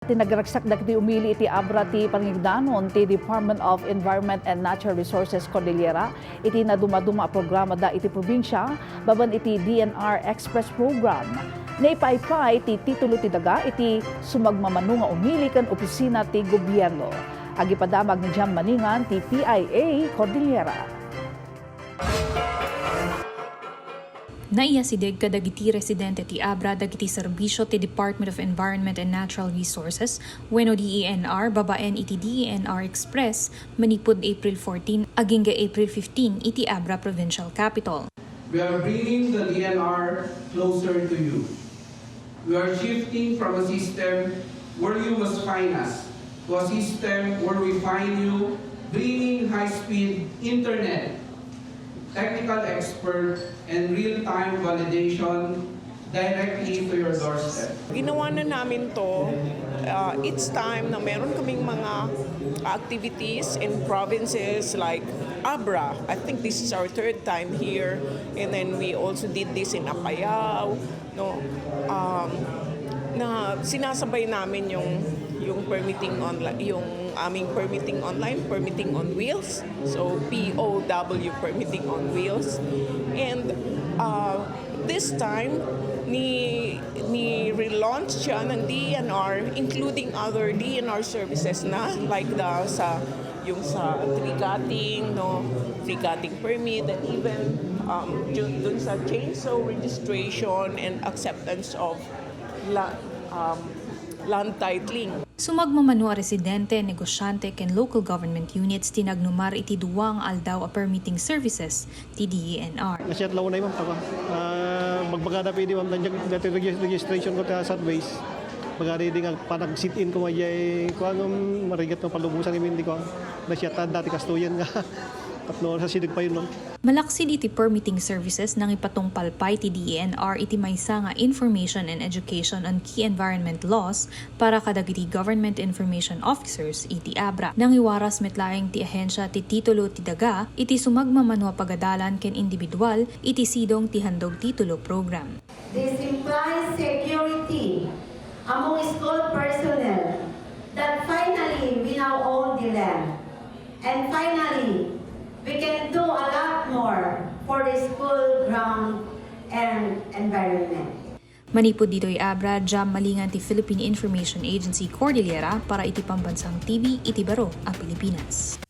Tinagragsak dagiti umili iti Abra ti pangigdanon ti Department of Environment and Natural Resources Cordillera iti naduma-duma programa da iti probinsya baban iti DENR Express Program. Naipaypay ti titulo ti daga iti sumagmamano nga umili kan opisina ti gobyerno. Agipadamag ni Jam Malingan ti PIA Cordillera. Naiyasideg kadagiti residente ti Abra dagiti serbisyo ti Department of Environment and Natural Resources wenno DENR babaen iti DENR Express manipud April 14 aging April 15 iti Abra Provincial Capital. We are bringing the DENR closer to you. We are shifting from a system where you must find us to a system where we find you, bringing high-speed internet, technical expert, and real-time validation directly to your doorstep. Ginawa na namin to, it's time na meron kaming mga activities in provinces like Abra. I think this is our third time here, and then we also did this in Apayao, no? Na sinasabay namin yung permitting online, yung aming permitting online, permitting on wheels, so POW, permitting on wheels. And this time ni relaunch siya ng DENR, including other DENR services na like sa tree cutting, no, tree cutting permit, and even dun sa chainsaw registration and acceptance of land titling. Sumagmamano a residente, negosyante ken local government units tinagnumar iti duwang aldaw a permitting services ti DENR. Nasyat law na imam ta magbagada pwede ma'am dati registration ko ta Southways. Bagada di nga panag sit in ko mayay ko ang marigat no palubusan imin di ko. Nasyat dati kastuyan nga. Tapno sa sidig pa yun. Malaksid iti permitting services nang ipatong palpay ti DENR iti maysa nga information and education on key environment laws para kadagiti government information officers iti Abra. Nang iwaras metlaeng ti ahensya ti titulo ti daga iti sumagmamano a pagadalan ken individual iti sidong ti Handog Titulo Program. This implies security among school personnel that finally we now own the land. And finally, we can do a lot more for the school ground and environment. Manipod dito'y Abra, Jam Malingan ti Philippine Information Agency Cordillera para iti pambansang TV iti baro a Pilipinas.